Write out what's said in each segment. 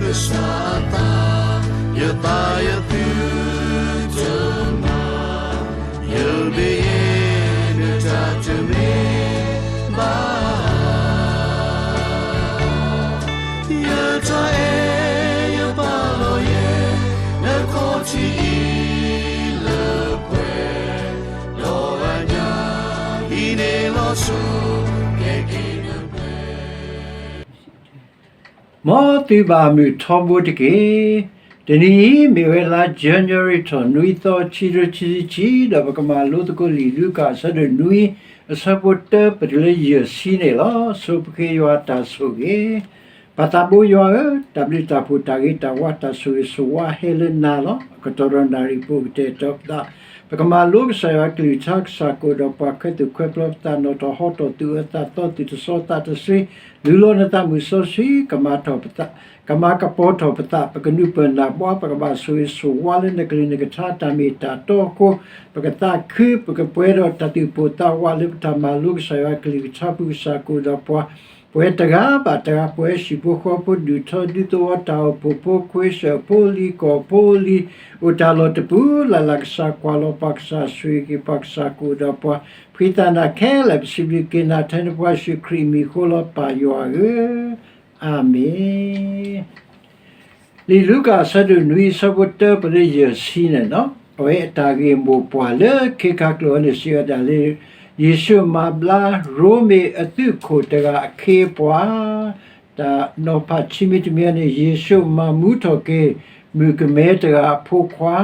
ကစၢ်အသး, ယသးယသုတမၤ, ယမ့ၢ်ယဲ နတၢ်တမ့ၢ်ဘၣ်. ယတၢ်အဲၣ်ယပာ်လီၤယဲ နခီၣ်ထံးအံၤလၢပှဲၤ, ဒီးအညၣ်အံၤန့ၣ်လီၤဆီ ကဲက့ၤနပှဲၤ မ်သုဘၣ်မုာ်ထီဘိတက့ၢ်. တနံၤအံၤ မ့ၢ်ဝဲလါ January ထီၣ်နွံသီ ခံကထိခံဆံခံ, ဒီးပကမၤလိသကိးလံာ်လူၤကၣ် အဆၢဒိၣ်နွံ အဆၢဖိတၢ ပတုၤလၢယဲၢ်ဆံန့ၣ်လီၤ. ဆိပဃ့ယွၤတၢ်ဆိၣ်ဂ့ၤ. ပၢ်သးဘိယွၤဧၢ, တၢ်ဘျုးတၢ်ဖှိၣ် တၢ်ဂ့ၤတၢ်ဝါ တၢ်ဆိၣ်ဂ့ၤဆိၣ်ဝါဟဲလၢနၤလီၤ. အကတီၢ်ဒီးနၣ်ရံၣ်ပူၤ ကတဲာ်ကတီၤပသး, ပကမၤလိကစၢ်ယွၤကလုၢ်ကထါ ကစၢ်ကအိၣ်ဒီးပှၤ ခွဲးသူၣ်ခွဲးပျီပသး နီၣ်ထီၣ်ဟီထီၣ် သူၣ်အၢသးသီ သူၣ်တဆီသးတဆှံ, လူလီၤနသးမုၢ်စီဆှံ, ကမၤထီၣ်ပသး, ကမၤကပီၤထီၣ်ပသး, ပကနုာ်ပၢၢ်နၢ်ဘှါ, ပကဘၣ်ဆိၣ်ဂ့ၤဆိၣ်ဝါလၢနကလုၢ်နကထါ တၢ်မ့ၢ်တၢ်တီအဃိ, ပကသးခု, ပကပှဲၤဒီးတၢ်သူၣ်ပိၢ်သးဝးလၢပတၢ်မၤလိကစၢ်ယွၤကလုၢ်ကထါပူၤ ကစၢ်ကအိၣ်ဒီးပှၤ ပဝဲတဂၤဘၣ်တဂၤ ပဝဲဟံၣ်ဖိဃီဖိ ဒူၣ်ထီဒူသဝီ တၢ်အိၣ်ဖှိၣ်ဖိ ခွ့စၢၣ်ဖိလံၤ ကီၢ်ဖိလံၤ အိၣ်တၢ်လီၢ်တပူၤလၢ်လၢ် ကစၢ်ကွၢ်လီၤပှၤ ကစၢ်ဆိၣ်ဂ့ၤက့ၤပှၤ ကစၢ်ကအိၣ်ဒီးပှၤ ဖှံသးနၤခဲလၢာ် ပစံးဘျုးက့ၤနၤထဲန့ၣ် ပှၤယ့ၣ်ၡူးခရံာ်အမံၤအဃိလီၤ ပၢ်ယွၤဧၢ, အၤမ့ၣ်. လံာ်လူၤကၣ်အဆၢဒိၣ်နွံ အဆၢဖိတၢ ပတုၤလၢယဲၢ်ဆံန့ၣ်လီၤ. အဝဲအတၢ်ဂ့ၢ်မိၢ်ပှၢ်လၢခ့ခါကျိာ်အံၤန့ၣ် စံးဝဲဒၣ်လၢ ယ့ၣ်ၡူးမၤဘျါ ရိမ့ၤအသုးခိၣ်တဂၤအခ့အပှၤ, တၢ်နီၤဖးခံမံၤတမံၤန့ၣ် ယ့ၣ်ၡူးမၤမူထီၣ်က့ၤ မုၣ်ကမဲတဂၤအဖိခွါ,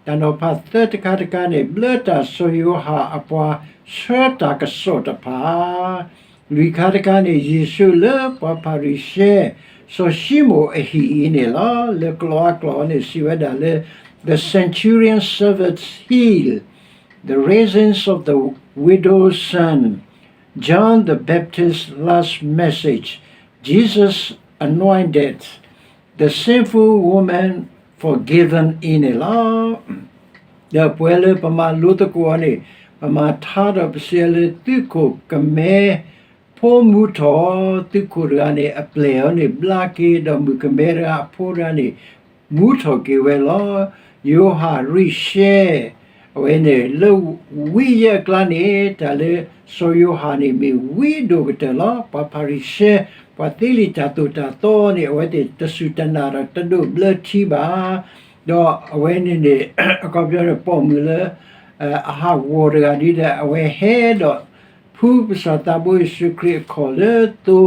တၢ်နီၤဖးသၢတခါတခါန့ၣ် ဘျၢတၢ်စီၤယိၤဟၣ်အပှၤဆှၢတၢ်ကစီၣ်တဖၣ် လွံၢ်ခါတခါန့ၣ် ယ့ၣ်ၡူးလၢပှၤဖၤရံၤၡဲ စီၤၡံမိၣ်အဟံၣ်အံၤန့ၣ်လီၤ. လၢကျိာ်အါကျိာ်အံၤန့ၣ် စံးဝဲဒၣ်လၢ The centurion's servant healed, the raising of the widow's son, John the Baptist's last message, Jesus anointed, the sinful woman forgiven အံၤန့ၣ်လီၤ. ဒီးပဝဲလၢပမၤလိသကိးအီၤန့ၣ် ပမၤထါဒီးပစံးအီၤလၢ သုးခိၣ်ကမဲ ဖိမူထီၣ် သုးခိၣ်တဂၤန့ၣ် အပျဲၢ်အီၤန့ၣ် ဘျါက့ၤ ဒီးမုၣ်ကမဲတဂၤအဖိတဂၤန့ၣ် မူထီၣ်က့ၤဝဲလီၤ. ယိၤဟၣ်ရံၣ်ရှဲ အဝဲန့ၣ် လၢဝံယဲၢ်အကျါန့ၣ် တၢ်လၢစီၤယိၤဟၣ်န့ၣ် မ့ၢ်ဝံဒိၣ်ကတၢၢ်လီၤ. ပှၤဖၤရံၤၡဲ ပှၤသ့လံာ်တၢ်သိၣ်တၢ်သီန့ၣ် အဝဲသ့ၣ်တစူၢ်တနာ်ဒီးတဒိးဘျၢထံဘၣ် ဒီးအဝဲန့ၣ်န့ၣ် အခီပညီန့ၣ် ပိာ်မုၣ်လၢ အဟးဂီၤတဂၤဒ်ဒီး အဝဲဟဲဒီး ဖှူကစၢ်သးဘိယ့ၣ်ၡူးခရံာ်အခီၣ်လၢသိ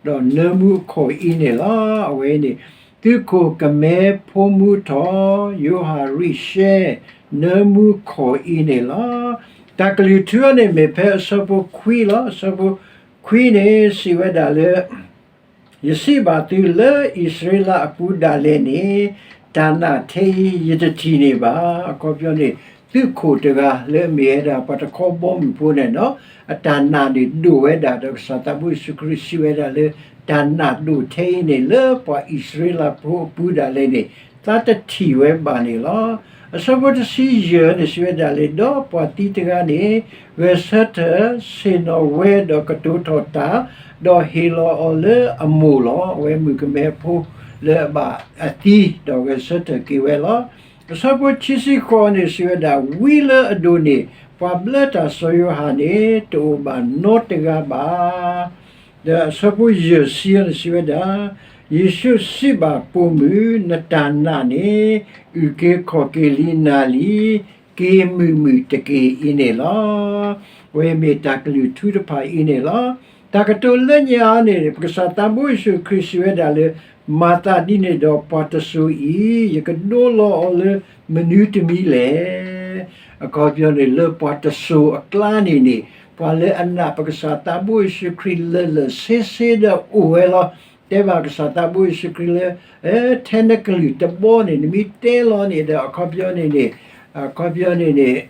ဒီးနၢမူအခီၣ်အံၤန့ၣ်လီၤ. အဝဲန့ၣ် သုးခိၣ်ကမဲဖိမူထီၣ် ယိၤဟၣ်ရံၣ်ရှဲ နၢမူခီၣ်အံၤန့ၣ်လီၤ. တၢ်ကလုၢ်ထူအံၤန့ၣ် မ့ၢ်ဖဲအဆၢဖိခွံလီၤ. အဆၢဖိခွံန့ၣ် စံးဝဲဒၣ်လၢ ယစံးဘၣ်သုလၢအံၣ်စရ့လးအပူၤဒၣ်လဲာ်န့ၣ် တၢ်နာ်ထဲအံၤယတထံၣ်န့ၢ်ဘၣ်. အခီပညီန့ၣ် သုးခိၣ်တဂၤလၢအမ့ၢ်ဝဲဒၣ်ပှၤတခီဘီမုၢ်ဖိန့ၣ်နီၤ အတၢ်နာ်န့ၣ်ဒိၣ်ဝဲဒၣ်ဒီးကစၢ်သးဘိယ့ၣ်ၡူးခရံာ်စံးဝဲဒၣ်လၢ တၢ်နာ်ဒိၣ်ထဲအံၤန့ၣ် လၢပှၤအံၣ်စရ့လးဖိအပူၤဒၣ်လဲာ်န့ၣ် သးတထံၣ်ဝဲဘၣ်န့ၣ်လီၤ. အဆၢဖိတဆံယဲၢ်န့ၣ် စံးဝဲဒၣ်လၢ ဒီးပှၤသံတဂၤန့ၣ် ဂဲၤဆၢထၢၣ်ဆ့ၣ်နီၤဝဲဒီးကတိၤထီၣ်တၢ်, ဒီးဟ့ၣ်လီၤအီၤလၢအမိၢ်လီၤ. အဝဲမုၣ်ကမဲဖိလၢအဘၣ်အသံ ဒီးဂဲၤဆၢထၢၣ်က့ၤဝဲလီၤ. အဆၢဖိခံဆံဃိးန့ၣ် စံးဝဲဒၣ် ဝံလၢအဒိၣ်န့ၣ် ပှၤဘျၢတၢ်စီၤယိၤဟၣ်န့ၣ် တအိၣ်ဘၣ်နီတဂၤဘၣ်. ဒီးအဆၢဖိယဲၢ်ဆံန့ၣ် စံးဝဲဒၣ်, ယ့ၣ်ၡူးစံးဘၣ်ပိာ်မုၣ်, နတၢ်နာ်န့ၣ် အုၣ်က့ၤခီၣ်က့ၤလံနၤလံ, က့ၤမုာ်မုာ်တက့ၢ်အံၤန့ၣ်လီၤ. အဝဲမ့ၢ်တၢ်ကလုၢ်ထူတဖၣ်အံၤန့ၣ်လီၤ. တၢ်ကတိၤလၢညါအံၤန့ၣ် ပကစၢ်သးဘိယ့ၣ်ၡူးခရံာ်စံးဝဲဒၣ်လၢ မၤသးဒ်န့ၣ်ဒီးပှၤတစိၤအံၤ ယကဒိလီၤအီၤလၢမနုၤတမံၤလဲၣ်. အခီပညီန့ၣ် လၢပှၤတစိၤအကျါန့ၣ်န့ၣ် ပှၤလၢအနာ်ပကစၢ်သးဘိယ့ၣ်ၡူးခရံာ်လၢာ်လၢာ်ဆ့ဆ့ဒီးအိၣ်ဝဲလီၤ. တဲဘၣ်ကစၢ်သးဘိယ့ၣ်ၡူးခရံာ်လၢ ထဲနကလုၢ်တဘီန့ၣ် နမ့ၢ်တဲလီၤန့ၣ်ဒီး အခီပညီန့ၣ်န့ၣ် အခီပညီန့ၣ်န့ၣ်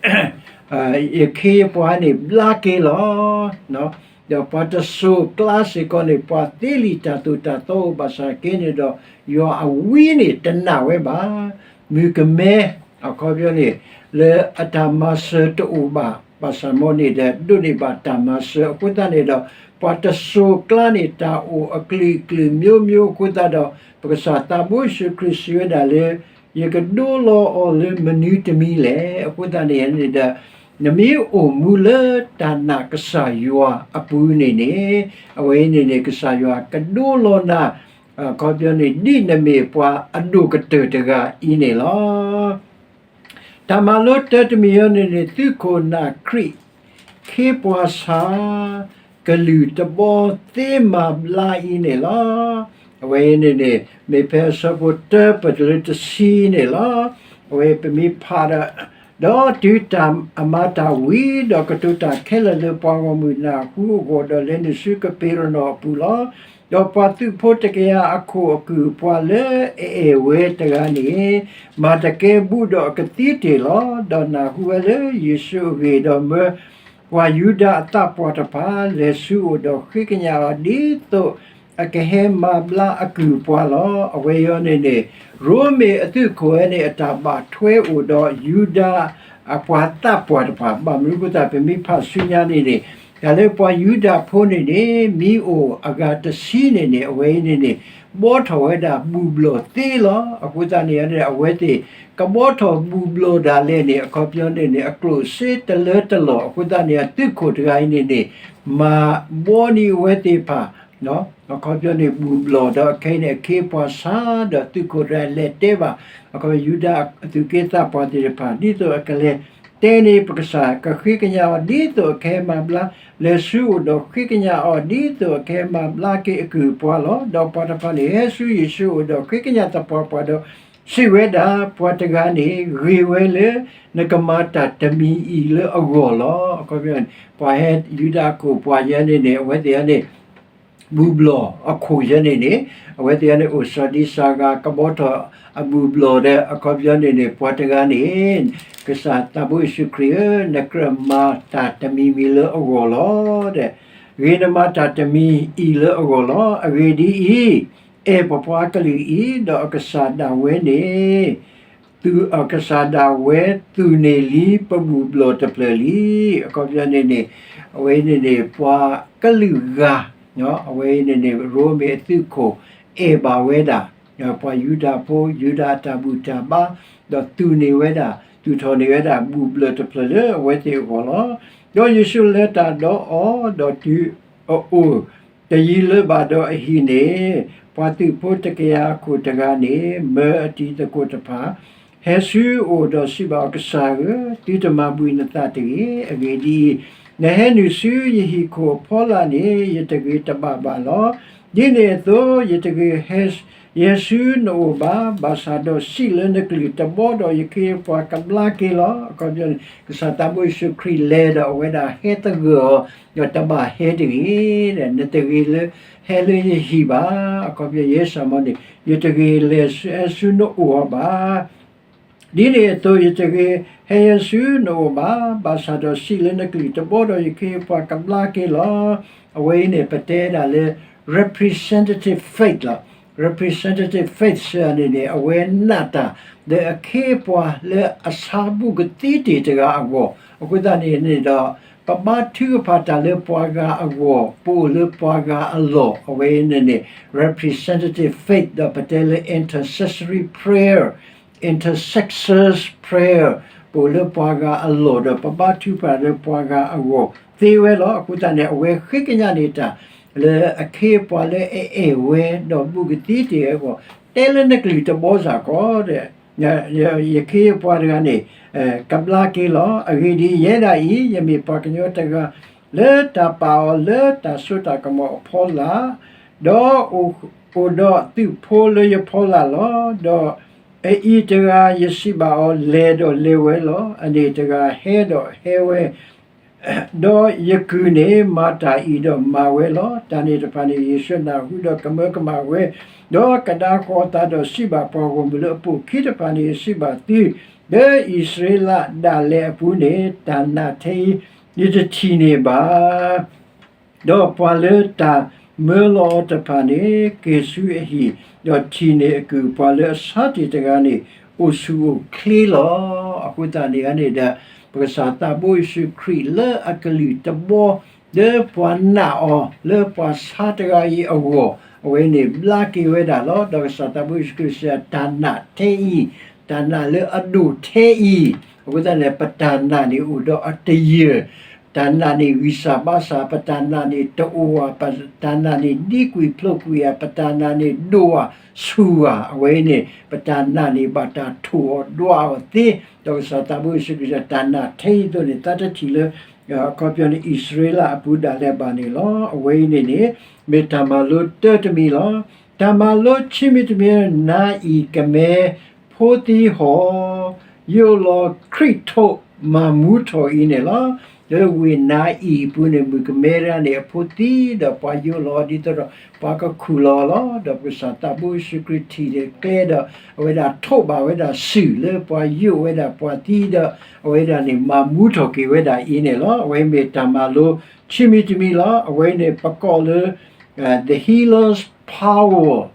ယခ့ယပှၤန့ၣ် ဘျါက့ၤလီၤ. ဒီးပှၤတစိၤကျါစ့ၢ်ကီးန့ၣ် ပှၤသ့လံာ်တၢ်သိၣ်တၢ်သီအိၣ်ဘၣ်ဆၣ်က့န့ၣ်ဒီး ယွၤအဝံန့ၣ်တနာ်ဝဲဘၣ်. မုၣ်ကမဲ အခီပညီန့ၣ် လၢအတၢ်မၤစၢၤတအိၣ်ဘၣ် ဘၣ်ဆၣ်မ်န့ၣ်ဒီး ဒိးန့ၢ်ဘၣ်တၢ်မၤစၢၤအဃိသတးန့ၣ်ဒီး ပှၤတစိၤကျါန့ၣ် တၢ်အိၣ်အကလုာ်ကလုာ်မျိုးမျိုးအဃိသတးဒီး ပကစၢ်သးဘိယ့ၣ်ၡူးခရံာ်စံးဝဲဒၣ်လၢ ယကဒိလီၤအီၤလၢမနုၤတမံၤလဲၣ်. အဃိသတးန့ၣ်န့ၣ်ဒီး နမ့ၢ်အိၣ်မူလၢတၢ်နာ်ကစၢ်ယွၤအပူၤန့ၣ်န့ၣ် အဝဲအံၤန့ၣ်န့ၣ် ကစၢ်ယွၤကဒိလီၤနၤ အခီပညီန့ၣ် ဒ်နမ့ၢ်ပှၤအဒိၣ်ကတၢၢ်တဂၤအံၤန့ၣ်လီၤ. တၢ်မၤလိတၢတမံၤအံၤန့ၣ်န့ၣ် သုးခိၣ်နၢ်ခရံာ် ခ့ပှၤဆါ ကလုာ်တဘီသ့မၤဘျါအံၤန့ၣ်လီၤ. အဝဲအံၤန့ၣ်န့ၣ် မ့ၢ်ဖဲအဆၢဖိတၢပတုၤလၢတဆံန့ၣ်လီၤ. အဝဲပမ့ၢ်ဖးဒီး ဒီးတုၤတၢ်အမၤတၢ်ဝံၤ ဒီးကတိၤတၢ်ခဲလၢာ်လၢပှၤဂီၢ်မုၢ်နၢ်ဟူအဂီၢ် ဒီးလဲၤနုာ်ဆူကပ့းရနီၣ်အပူၤလီၤ. ဒီးပှၤသုးဖိတကယၤအခိၣ်အကုၢ်ပှၤလၢအအဲၣ်ဝဲတဂၤန့ၣ် မၤတကဲဘူးဒီးအကသံတ့ၢ်လီၤ. ဒီးနၢ်ဟူဝဲလၢယ့ၣ်ၡူးအဂ့ၢ်ဒီးမၢ ပှၤယူဒၤအသးပှၢ်တဖၣ် လဲၤဆူအအိၣ်ဒီးဃ့ကညးအီၤ ဒ်သိးအကဟဲမၤဘျါအကုၢ်အပှၤလီၤ. အဝဲအံၤန့ၣ်န့ၣ် ရိမ့ၤအသုးခိၣ်ဝဲန့ၣ် အတၢ်ဘၣ်ထွဲအိၣ်ဒီးယူဒၤ အပှၤသးပှၢ်တဖၣ် ဘၣ်မနုၤအဃိသတး ပမ့ၢ်ဖးဆူညါန့ၣ်န့ၣ် တၢ်လၢပှၤယူဒၤဖိန့ၣ်န့ၣ် မ့ၢ်အိၣ်အဂၤတဆံန့ၣ်န့ၣ် အဝဲအံၤန့ၣ်န့ၣ် ဘှီထီၣ်ဝဲဒၣ်ဘူၣ်ဘျီၣ်သ့လီၤ. အဃိသတးန့ၣ်န့ၣ် အဝဲသ့ၣ် ကဘှီထီၣ်ဘူၣ်ဘျီၣ်ဒၣ်လဲာ်န့ၣ် အခီပညီန့ၣ်န့ၣ် အကျိၣ်စ့တလၢတလီၢ် အဃိသတးန့ၣ် အသုးခိၣ်တဂၤအံၤန့ၣ်န့ၣ် မၤဘှီန့ၢ်အဝဲသ့ၣ်တဖၣ် အခီပညီန့ၣ် ဘူၣ်ဘျီၣ်ဒီးအခဲအံၤန့ၣ် အခ့အပှၤဆါ ဒီးသုးခိၣ်တဂၤလဲၤတဲဘၣ် အခီပညီ ယူဒၤအသုးက့သးပှၢ်သ့ၣ်တဖၣ် ဒ်သိးအကလဲၤတဲန့ၢ်ပကစၢ် ကဃ့ကညးအီၤ ဒ်သိးအကဟဲမၤဘျါ လဲၤဆူအအိၣ်ဒီးဃ့ကညးအီၤ ဒ်သိးအကဟဲမၤဘျါက့ၤအကုၢ်အပှၤလီၤ. ဒီးပှၤတဖၣ်န့ၣ် ဟဲဆူယ့ၣ်ၡူးအအိၣ်ဒီးဃ့ကညးသပှၢ်ပှၢ်ဒီး စံးဝဲဒၣ် ပှၤတဂၤန့ၣ် ဂ့ၤဝဲလၢ နကမၤတၢ်တမံၤအံၤလၢအဂီၢ်လီၤ. အခီပညီ ပှၤဟဲယူဒၤအခိၣ်ပှၤယဲန့ၣ်န့ၣ် အဝဲသ့ၣ်န့ၣ် ဘူၣ်ဘျီၣ်အခိၣ်ယဲန့ၣ်န့ၣ် အဝဲသ့ၣ်န့ၣ် အိၣ်စီၤဒံစၤဂၤ ကဘှီထီၣ်အဘူၣ်ဘျီၣ်ဒီး အခီပညီန့ၣ်န့ၣ် ပှၤတဂၤန့ၣ် ကစၢ်သးဘိယ့ၣ်ၡူးခရံာ်ဧၢ, နကြၢးမၤတၢ်တမံၤမံၤလၢအဂီၢ်လီၤ. ဂ့ၤနမၤတၢ်တမံၤအံၤလၢအဂီၢ်လီၤ. အဂ့ၢ်ဒ်အံၤ, အဲၣ်ပပှၤကလုာ်အံၤ, ဒီးအကစၢ်ဒၣ်ဝဲန့ၣ် သုးအကစၢ်ဒၣ်ဝဲ သုးန့ၢ်လံပဘူၣ်ဘျီၣ်တဖျၢၣ်လံ. အခီပညီန့ၣ်န့ၣ် အဝဲန့ၣ်န့ၣ် ပှၤကလုာ်ဂၤ အဝဲန့ၣ်န့ၣ် ရိမ့ၤအသုးခိၣ် အဲၣ်ဘၣ်ဝဲဒၣ် ပှၤယူဒၤဖိ ယူဒၤအတၢ်ဘူၣ်တၢ်ဘါ ဒီးသုးန့ၢ်ဝဲဒၣ် သုးထီၣ်န့ၢ်ဝဲဒၣ် ဘူၣ်ဘျီၣ်တဖျၢၣ်လၢအဝဲသ့ၣ်အဂီၢ်လီၤ. ဒီးယ့ၣ်ၡူးလဲၤတၢ်ဒီးအီၤ, ဒီးတုၤအအိၣ်တယံာ်လၢၤဘၣ်ဒီးအဟံၣ်န့ၣ်, ပှၤသုးဖိတကယၤအခိၣ်တဂၤန့ၣ် မၢအတံၤသကိးတဖၣ် ဟဲဆူအအိၣ်ဒီးစံးဘၣ်အီၤ, ကစၢ်ဧၢ, သုတမၤဘှံးနသးတဂ့ၤ. အဂ့ၢ်ဒ်အံၤ, နဟဲနုာ်ဆူယဟံၣ်ခိၣ်အဖီလာ်န့ၣ် ယတဂ့ၤတဘၣ်ဘၣ်လီၤ. ဒ်န့ၣ်အသိး ယတဂ့ၤဟဲဆူနအိၣ်ဘၣ်. ဘၣ်ဆၣ်ဒီးစံးလၢနကလုၢ်တဘီဒီး ယခ့ယပှၤကဘျါက့ၤလီၤ. အခီပညီန့ၣ် ကစၢ်သးဘိယ့ၣ်ၡူးခရံာ်လဲၤဒီး အဝဲဒၣ်ဟဲသဂၢၢ်အီၤ, ဒီးတဘၣ်ဟဲတဂ့ၤ, နတဂ့ၤလၢ ဟဲလၢယဟံၣ်ဘၣ်. အခီပညီ ယဲစၢ်မီန့ၣ် ယတဂ့ၤလဲၤဆူ ဟဲဆူနအိၣ်အီၤဘၣ်. ဒ်န့ၣ်အသိး ယတဂ့ၤဟဲဆူနအိၣ်ဘၣ်. ဘၣ်ဆၣ်ဒီးစံးလၢနကလုၢ်တဘီဒီး ယခ့ယပှၤကဘျါက့ၤလီၤ. အဝဲအံၤန့ၣ် ပတဲဒၣ်လၢ representative faith လီၤ. representative faith စ့ၢ်န့ၣ်န့ၣ် အဝဲနာ်တၢ် လၢအခ့အပှၤလၢအဆါဘူၣ်ကသံတ့ၢ်တဂၤအဂီၢ်. အဃိသတးန့ၣ်န့ၣ်ဒီး ပဘါထုကဖၣ်တၢ်လၢပှၤဂၤအဂီၢ်, ပအိၣ်လၢပှၤဂၤအလီၢ်, အဝဲအံၤန့ၣ်န့ၣ် representative faith ဒီးပတဲလၢ intercessory prayer, intercessors prayer, ပအိၣ်လၢပှၤဂၤအလီၢ်ဒီး ပဘါထုကဖၣ်လၢပှၤဂၤအဂီၢ်သ့ဝဲလီၤ. အဃိသတးန့ၣ် အဝဲဃ့ကညးန့ၢ်တၢ် လၢအခ့အပှၤလၢအအဲၣ်ဝဲ ဒီးဘူၣ်ကသံတ့ၢ်အဂီၢ်, တဲလၢနကလုၢ်တဘီစ့ၢ်ကီး ယခ့ယပှၤတဂၤန့ၣ် ကဘျါက့ၤလီၤ. အဂ့ၢ်ဒ်အံၤ, ယဲဒၣ်အံၤ ယမ့ၢ်ပှၤကညီတဂၤ လၢတၢ်ပာ်အီၤလၢတၢ်စိတၢ်ကမီၤအဖီလာ်, ဒီးအိၣ်ဒီးသုးဖိလၢယဖီလာ်လီၤ. ဒီးအအံၤတဂၤ ယစံးဘၣ်အီၤ, လဲၤဒီးလဲၤဝဲလီၤ. အန့ၣ်တဂၤ ဟဲဒီးဟဲဝဲ ဒီးယကုၢ်န့ၣ် မၤတၢ်အံၤဒီးမၤဝဲလီၤ. တၢ်န့ၣ်တဖၣ်န့ၣ် ယ့ၣ်ၡူးနၢ်ဟူဒီးကမၢကမၣ်ဝဲ, ဒီးကဒါဃီၤအသးဒီးစံးဘၣ်ပှၤဂီၢ်မုၢ်လၢအပိာ်ခံတဖၣ်န့ၣ်, ယစံးဘၣ်သု, လၢအံၣ်စရ့လးဒၣ်လဲာ်အပူၤန့ၣ် တၢ်နာ်ထဲအံၤ ယတထံၣ်န့ၢ်ဘၣ်. ဒီးပှၤလၢတၢ်မၢလီၤအီၤတဖၣ်န့ၣ် က့ၤဆူအဟံၣ်, ဒီးထံၣ်န့ၢ်အကုၢ်, ပှၤလၢအဆါတ့ၢ်တဂၤန့ၣ် အိၣ်ဆူၣ်အိၣ်ချ့လီၤ. အဃိသတးန့ၣ်န့ၣ်ဒီး ပကစၢ်သးဘိယ့ၣ်ၡူးခရံာ်လၢအကလုၢ်တဘီ လၢပှၤနာ်အီၤလၢပှၤဆါတဂၤအံၤအဂီၢ်, အဝဲန့ၣ်ဘျါက့ၤဝဲဒၣ်လီၤ. ဒီးကစၢ်သးဘိယ့ၣ်ၡူးခရံာ်စံး တၢ်နာ်ထဲအံၤ, တၢ်နာ်လၢအဒိၣ်ထဲအံၤ, အဃိသတးန့ၣ် ပတၢ်နာ်န့ၣ်အိၣ်ဒီးအတယၢၢ်, တၢ်နာ်န့ၣ်ဂံၢ်စၢ်ဘါစၢ်, ပတၢ်နာ်န့ၣ်တအိၣ်ဧါ, ပတၢ်နာ်န့ၣ်ဒံကွံာ်ဖျိးကွံာ်ဧါ, ပတၢ်နာ်န့ၣ်ဒိၣ်ဧါ, ဆူၣ်ဧါ, အဝဲအံၤန့ၣ် ပတၢ်နာ်န့ၣ်ဘၣ်တၢ်ထိၣ်အီၤဒွးအီၤသ့, ဒီးကစၢ်သးဘိယ့ၣ်ၡူးခရံာ်စံး တၢ်နာ်ထဲအံၤအသိးန့ၣ် သးတထံၣ်လၢ အခီပညီန့ၣ် အံၣ်စရ့လးအပူၤဒၣ်လဲာ်ဘၣ်န့ၣ်လီၤ. အဝဲအံၤန့ၣ်န့ၣ် မ့ၢ်တၢ်မၤလိတၢတမံၤလီၤ. တၢ်မၤလိခံမံၤတမံၤ နၤအံၤကမဲ ဖိသံဟီၣ် ယိးလီၤခရံာ်ထိးမၤမူထီၣ်အံၤန့ၣ်လီၤ. လၢဝ့ၢ်နၤအံၤအပူၤန့ၣ် မုၣ်ကမဲတဂၤန့ၣ် အဖိသံဒီးပှၤယိးလီၤဒ်သိးဒီး ပှၤကခူၣ်လီၤလီၤ. ဒီးပကစၢ်သးဘိယ့ၣ်ၡူးခရံာ်ထံၣ်ဒီးကျဲဒီး အဝဲဒၣ်ထိးဘၣ်ဝဲဒၣ်စုၣ်လၢပှၤယိးဝဲဒၣ်ပှၤသံဒီး အဝဲဒၣ်န့ၣ် မၤမူထီၣ်က့ၤဝဲဒၣ်အံၤန့ၣ်လီၤ. အဝဲမ့ၢ်တၢ်မၤလိ ခံမံၤတမံၤလီၤ. အဝဲန့ၣ်ပကိးလၢ the healer's power,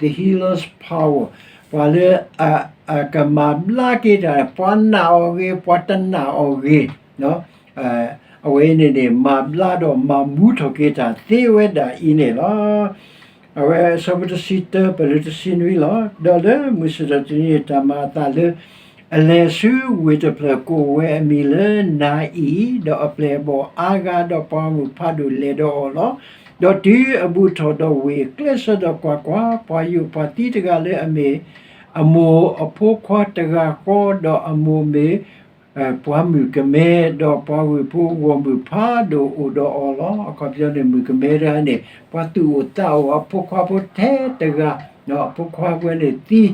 the healer's power, ပှၤလၢ အကမၤဘျါက့ၤတၢ် ပှၤနာ်အီၤဂ့ၤ ပှၤတနာ်အီၤဂ့ၤ, အဝဲန့ၣ်န့ၣ် မၤဘျါဒီးမၤမူထီၣ်က့ၤတၢ်သ့ဝဲဒၣ်အံၤန့ၣ်လီၤ. အဝဲအဆၢဖိတဆံတၢ ပလၢတဆံနွံလီၤ. ဒီးလၢမုၢ်ဆ့ၣ်ထီၣ်တနံၤန့ၣ် တၢ်မၤအသးလၢ အလဲၤဆူဝ့ၢ်တဖျၢၣ်ကိးဝဲအမံၤလၢနၤအံၤ, ဒီးအပျဲၢ်အဘီၣ်အါဂၤဒီးပှၤဂီၢ်မုၢ်ဖးဒိၣ်လဲၤဒီးအီၤလီၤ. ဒီးတုၤအဘူးထီၣ်ဒီးဝ့ၢ်အကျဲဆၢဒီးကွၢ်ကွၢ်, ပှၤယိးပှၤသံတဂၤလၢအမ့ၢ် အမိၢ်အဖိခွါတဂၤဃီ, ဒီးအမိၢ်မ့ၢ် ပှၤမုၣ်ကမဲ, ဒီးပှၤဝ့ၢ်ဖိဂီၢ်မုၢ်ဖးဒိၣ်အိၣ်ဒီးအီၤလီၤ. အခီပညီန့ၣ် မုၣ်ကမဲတဂၤန့ၣ် ပှၤသူၣ်အိၣ်သးအိၣ်အဖိခွါဖိထဲတဂၤ, အဖိခွါဝဲန့ၣ်သံ, ဒီး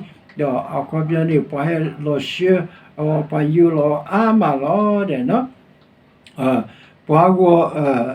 အခီပညီန့ၣ် ပှၤဟဲလီၤဆှၢအီၤ ပှၤယိးလီၤအါမးလီၤ. ဒီး ပှၤဂီၢ်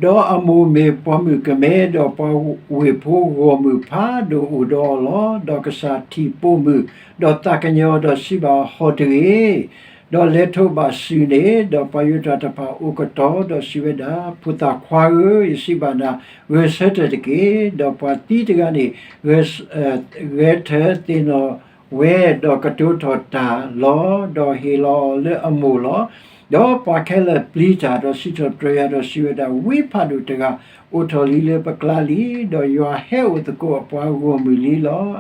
ဒီးအမိၢ်မ့ၢ်ပှၤမုၣ်ကမဲ, ဒီးပှၤဝ့ၢ်ဖိဂီၢ်မုၢ်ဖးဒိၣ်အိၣ်ဒီးအီၤလီၤ. ဒီးကစၢ်ထံၣ်ပိာ်မုၣ်, ဒီးသးကညီၤ, ဒီးစံးဘၣ်, ဟီၣ်တဂ့ၤ, ဒီးလဲၤထိးဘၣ်စုၣ်န့ၣ်, ဒီးပှၤယိးတၢ်တဖၣ်အိၣ်ကတီၢ်, ဒီးစံးဝဲဒၣ်, ဖိသၣ်ခွါဧၢ, ယစံးဘၣ်နၤ, ဂဲၤဆၢထၢၣ်တက့ၢ်. ဒီးပှၤသံတဂၤန့ၣ် ဂဲၤဆၢထၢၣ်သ့ၣ်နီၣ်ဝဲ, ဒီးကတိၤထီၣ်တၢ်လီၤ, ဒီးဟ့ၣ်လီၤအီၤလၢအမိၢ်လီၤ. ဒီးပှၤခဲလၢာ်ပျံၤတၢ်, ဒီးစံးထီၣ်ပတြၢၤယၤ, ဒီးစံးဝဲဒၣ်, ဝံဖးဒိၣ်တဂၤ အိၣ်ထီၣ်လံလၢပကျါလံ, ဒီးယွၤဟဲအိၣ်သကိးအပှၤဂီၢ်မုၢ်လံလီၤ.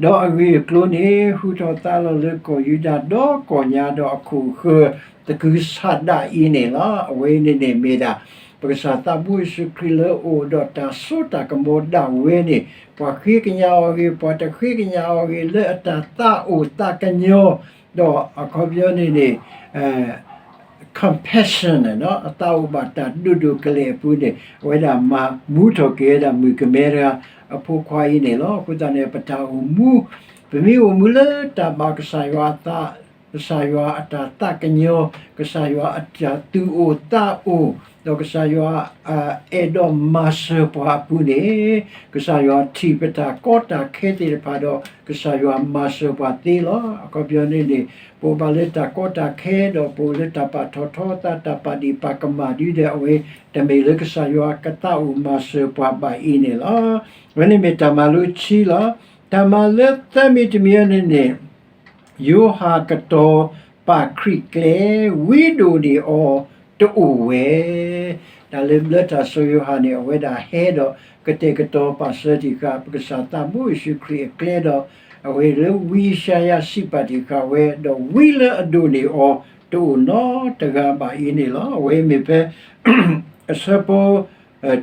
ဒီးအဂ့ၢ်အကျိၤန့ၣ် ဟူးထီၣ်သါလီၤလၢကီၢ်ယူဒၤဒီကီၢ်ညါ, ဒီးအခိၣ်အဃၢၤသကုၤဆးဒးအံၤန့ၣ်လီၤ. အဝဲန့ၣ်န့ၣ်မ့ၢ်ဒၣ် ပကစၢ်သးဘိယ့ၣ်ၡူးခရံာ်လၢအအိၣ်ဒီးတၢ်စိတၢ်ကမီၤဒၣ်ဝဲန့ၣ်, ပှၤဃ့ကညးအီၤဂ့ၤ, ပှၤတဃ့ကညးအီၤဂ့ၤ, လၢအတၢ်သးအိၣ်သးကညီၤ, ဒီးအခီပညီန့ၣ်န့ၣ် compassion အသးအိၣ်ဘၣ်တၢ်ဒိၣ်ဒိၣ်ကလဲာ်အပူၤန့ၣ် အဝဲဒၣ်မၤမူထီၣ်က့ၤဝဲဒၣ်မုၣ်ကမဲတဂၤအဖိခွါအံၤန့ၣ်လီၤ. အဃိသတးန့ၣ် ပတၢ်အိၣ်မူ, ပမ့ၢ်အိၣ်မူလၢတၢ်ဘၣ်ကစၢ်ယွၤအသး, ကစၢ်ယွၤအတၢ်သးကညီၤ, ကစၢ်ယွၤအတၢ်သူၣ်အိၣ်သးအိၣ်, ဒီးကစၢ်ယွၤ အဲၣ်ဒိးမၤစၢၤပှၤအပူၤန့ၣ်, ကစၢ်ယွၤထံၣ်ပတၢ်ကီတၢ်ခဲသ့ၣ်တဖၣ်ဒီး ကစၢ်ယွၤမၤစၢၤပှၤသ့လီၤ. အခီပညီန့ၣ်န့ၣ် ပအိၣ်ဘၣ်လၢတၢ်ကီတၢ်ခဲဒီး ပအိၣ်လၢတၢ်ပာ်ထီၣ်ထီသး တၢ်ပာ်ဒံးပာ်ကမၣ်ဒုဒီး အဝဲတမ့ၢ်လၢကစၢ်ယွၤကသးအိၣ်မၤစၢၤပှၤဘၣ်အံၤန့ၣ်လီၤ. အဝဲန့ၣ်မ့ၢ်တၢ်မၤလိခံလီၤ. တၢ်မၤလိသၢမံၤတမံၤအံၤန့ၣ်န့ၣ် ယိၤဟၣ်ကတီၤပာ်ခရံာ်ကျဲ, ဝံဒိၣ်န့ၢ်အီၤတအိၣ်ဝဲ. တၢ်လၢဘျၢတၢ်စီၤယိၤဟၣ်န့ၣ် အဝဲဒၣ်ဟဲဒီးကတဲာ်ကတီၤပာ်စၢၤတံၢ်ဃာ် ပကစၢ်သးဘိယ့ၣ်ၡူးခရံာ်အကျဲဒီး အဝဲလၢဝံယၡါယၤစံးပာ်တံၢ်ဃာ်ဝဲ, ဒီးဝံလၢအဒိၣ်န့ၢ်အီၤတအိၣ်နီတဂၤဘၣ်အံၤန့ၣ်လီၤ. အဝဲမ့ၢ်ဖဲ အဆၢဖိ